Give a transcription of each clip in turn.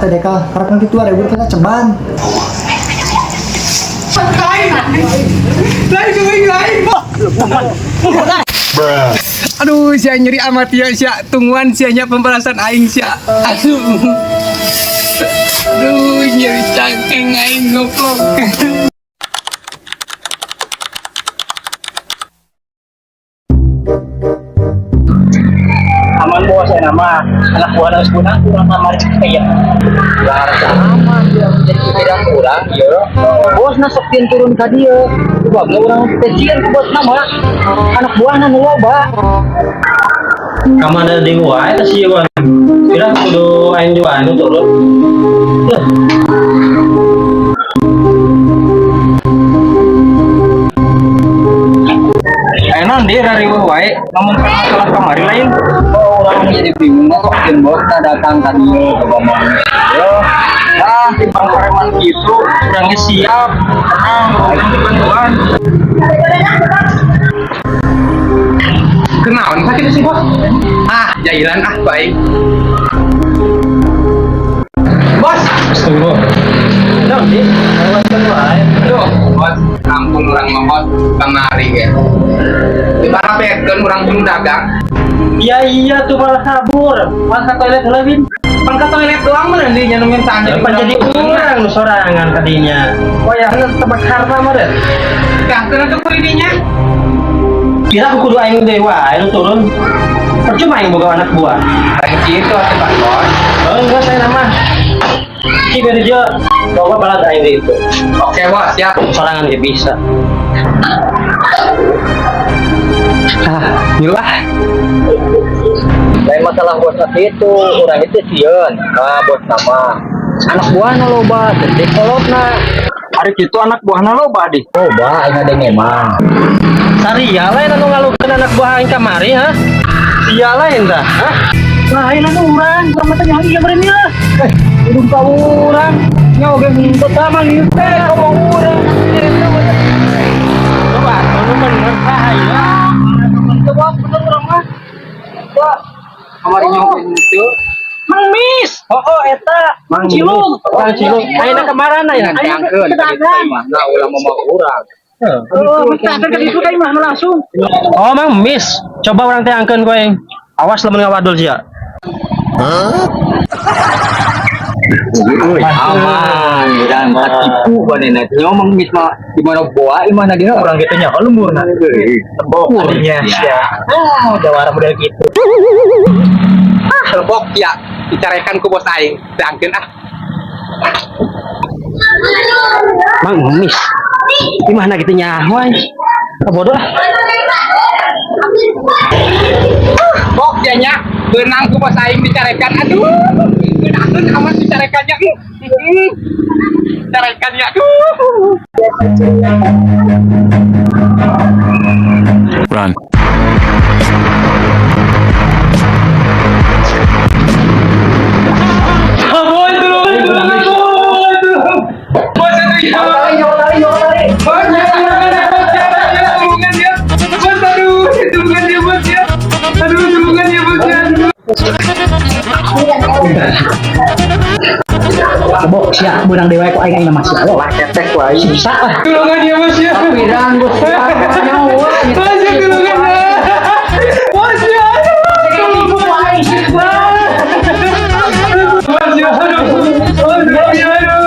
teh dekal, karena kan kitu ribu teh ceban. Aduh, sia nyeri amat ya, sia tungguan sia nya pembalasan aing sia. Aduh. Aduh, nyeri cangkeng aing goblok. Aman bos saya nama anak buah harus punang kurang kamar kayak rasa aman dia menjadi beda kurang ya bos nasokin turun ke dia sebabnya orang kecil ke bos nama anak buah nu loba. Kamana di wae teh sih wan. Kira kudu aing juga anu turun. Lah. Enak dia rariweuh wae ngomong masalah kamari lain. Oh, orang jadi bingung kok bikin bos tak datang tadi ke bawah ya. Ah, timbang preman gitu, orangnya siap, tenang, ngomong bantuan. Kenaon sakit sih, Bos? Ah, jailan ah baik. Bos, Tunggu. Nah, di lewatkan wae. aduh, bos, ampun orang mah bos kamari ge. Di parapekeun urang belum dagang. Iya iya tuh malah kabur. Malah ke toilet heula bin. Pan ke toilet doang mah di nyenumin saja. Pan jadi urang nu sorangan tadinya. Wah ya tebak harta mah deh. Dah, kena tuh kuridinya. Kira aku kudu aing deui wae nu turun. Percuma aing boga anak buah. Kayak gitu atuh Pak Bos. Oh, enggak saya nama. Ki biar dia bawa balad aing di itu. Oke, Bos, siap. Sorangan dia bisa. Ah, nyilah. Lain masalah bos nasi itu orang itu sieun nah bos nama anak buah nu loba detik kolotna. Hari gitu anak buahna loba di. Loba aing ada memang. Saria lain anu ngalukeun anak buah aing kamari ha? Sia lain dah, ha? Lain anu urang, urang mah teh nyaho ieu meureun ieu. Eh, hidung ka urang. Nyaho ge henteu tah mah ieu teh ngomong urang. Coba anu bener tah ieu. Itu bos bener urang mah. Wah, kamari nyaho henteu. Mang Mis. Oh, oh eta. Mang Cilung. Mang Cilung. Ayeuna kemarin ayeuna. Ngandangkeun ka ditu teh mah. Nah, ulah mau urang. Oh, langsung. Oh, Mang Mis. Coba orang teh angkeun ku aing. Awas lamun ngawadul sia. Aman, dan tipu manehna ngomong mis mah di mana boa di mana dia Orang gitu nya lembur nah. Tembok adinya sia. Ah, jawara model gitu. Ah, lebok ya. Dicarekan ku bos aing. Dangkeun ah. Mang Mis. Gimana gitu nyaho aing. Ah, bodoh lah. Bok ya nya. Beunang ku bos aing dicarekan. Aduh. Geunaheun amat dicarekannya. Carekannya aduh. Run. Bos, tolong, tolong, tolong. Bos, aduh ya. Bos, ya, bos, ya, ya, tulungan ya. Bos, aduh, tulungan ya, bos ya. Aduh, tulungan ya, bos ya. Aduh. Tebok sia beunang dewe ku aing aing mah sia lah ketek ku aing susah lah. Tulungan ya, bos ya. Pirang bos nyawa. Bos ya, tulungan ya. Bos ya, aduh. Bos ya, aduh. Bos ya, aduh.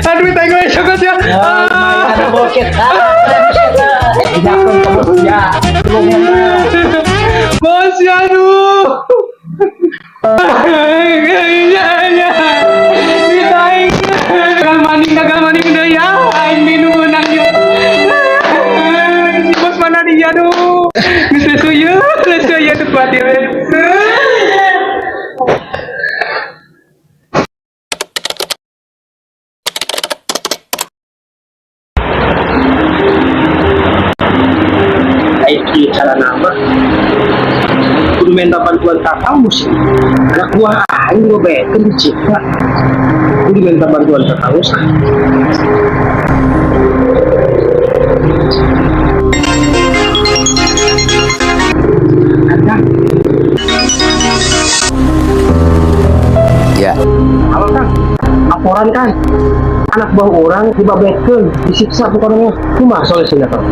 Aduh, tengok ya, syokot ya. Ah. Ada boket. Jangan bos ya. Bos ya, aduh. Ya, ya. Ditaing. Gagal maning udah ya. Aing minum menang yuk. Si bos mana dia, aduh. Geus lesu ya, lesu ya tuh kuat ya. Aing kieu cara nama. Kudu minta bantuan ka kamu sih. Anak buah aing gobekeun dicipta. Kudu minta bantuan ka kamu sah. Ada. Anak buah urang dibabetkeun, disiksa pokoknya. Kumaha solusina, Kang?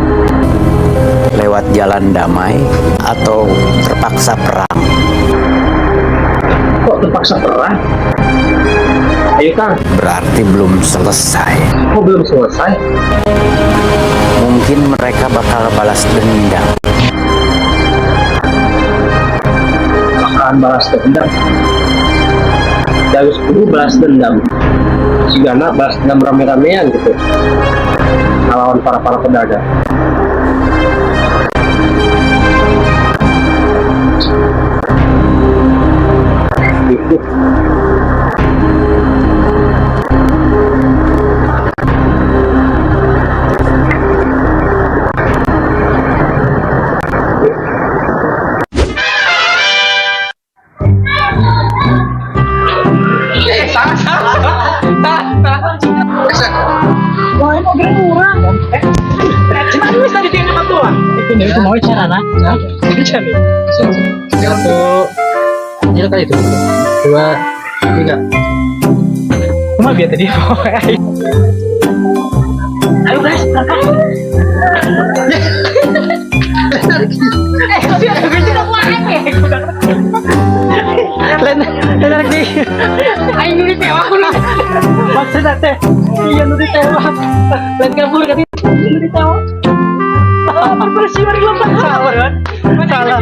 Lewat jalan damai atau terpaksa perang. Kok terpaksa perang? Ayo, Kang, Berarti belum selesai. Kok belum selesai? Mungkin mereka bakal balas dendam. Bakalan balas dendam. Jalur 10 balas dendam. Sigana balas dendam rame-ramean gitu. Ngelawan para para pedagang. Gitu. Salah, salah, salah, salah. Wah, ini oge urang. Cuma ini tadi dia tua. Itu mau carana. Satu, ini kali itu. Dua, tiga. Cuma biar tadi. Ayo guys, berangkat. Eh, Lain, lain lagi. Aing nu ditewak kudu. Maksudnya teh, iya nu ditewak. Lain kabur kan nu ditewak. Bersih mari lompat. Salah. Salah.